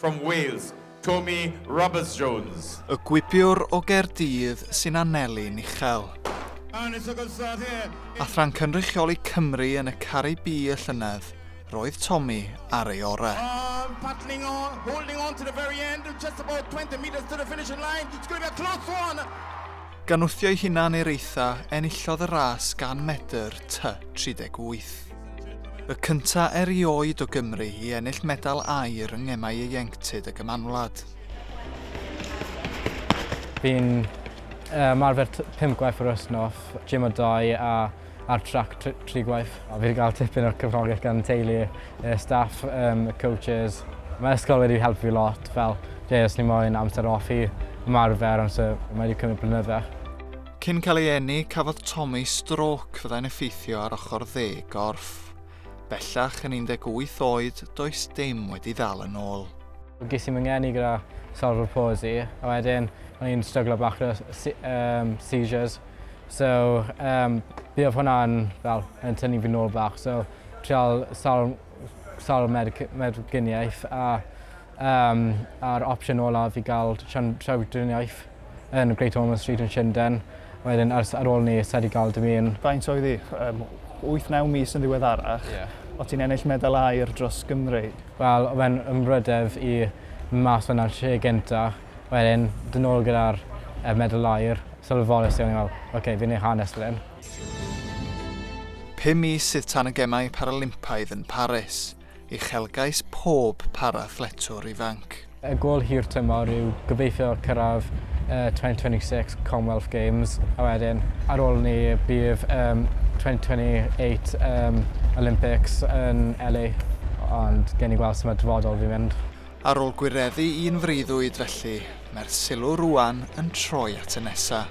from Wales, Tomi Roberts-Jones. Y gwibiwr o Gaerdydd sy'n anelu'n uchel. A thra'n cynrychioli Cymru yn y Caribî y llynedd, roedd Tomi ar ei orau. Um, battling on, holding on to the very end, just about 20 metres to the finishing line. It's going to be a close one. Gan wthio'i hunan i'r eitha, enillodd y ras gan medr T38. Y cynta erioed o Gymru i ennill medal aur yng Ngemau Ieuenctid y Gymanwlad. Fi'n ymarfer 5 gwaith yr wythnos, gym o 2 a ar trac 3 gwaith. A fi wedi cael tipyn o cefnogaeth gan teulu, y staff, y coaches. Mae ysgol wedi helpu fi lot, fel dweud os ni moyn amser off i ymarfer, ond so mae wedi cymryd blynydde. Cyn cael ei eni, cafodd Tommy strôc fyddai'n effeithio ar ochr dde ei gorff. Bellach yn 18 oed, does dim wedi ddal yn ôl. Ges i fy ngeni gyda cerebral palsy, a wedyn o'n i'n stryglo bach gyda seizures. So, buodd hwnna'n fel, yn tynnu fi nôl bach. So, trial sawl, sawl meddyginiaeth a a'r opsiwn olaf i gael llawdriniaeth yn Great Ormond Street yn Llundain. Wedyn ar ôl 'ny, sa i 'di gael dim un. Faint oedd hi? Um, 8-9 mis yn ddiweddarach, yeah. O ti'n ennill medal aur dros Gymru? Wel, oedd e'n ymrydedd i mas fyna'r lle gynta. Wedyn, dod nôl gyda'r medal aur. Sylweddolais i, o'n i'n meddwl, oce, okay, fi'n neud hanes fan hyn. 5 mis sydd tan y Gemau Paralympaidd yn Paris, uchelgais pob para-athletwr ifanc. Y gôl hir tymor yw gobeithio cyrraedd 2026 Commonwealth Games a wedyn ar ôl 'ny bydd 2028 Olympics yn LA ond gewn ni gweld sut mae dyfodol fi'n mynd. Ar ôl gwireddu un freuddwyd felly, mae'r sylw rŵan yn troi at y nesa.